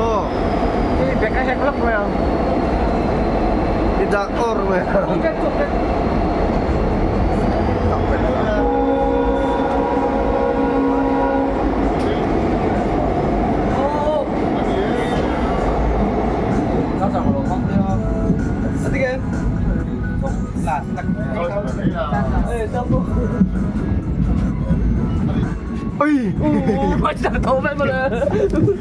maw? I bag a hek lawk mai ang. I dah awr mai ang. Ui! Ui, tho vek mawle.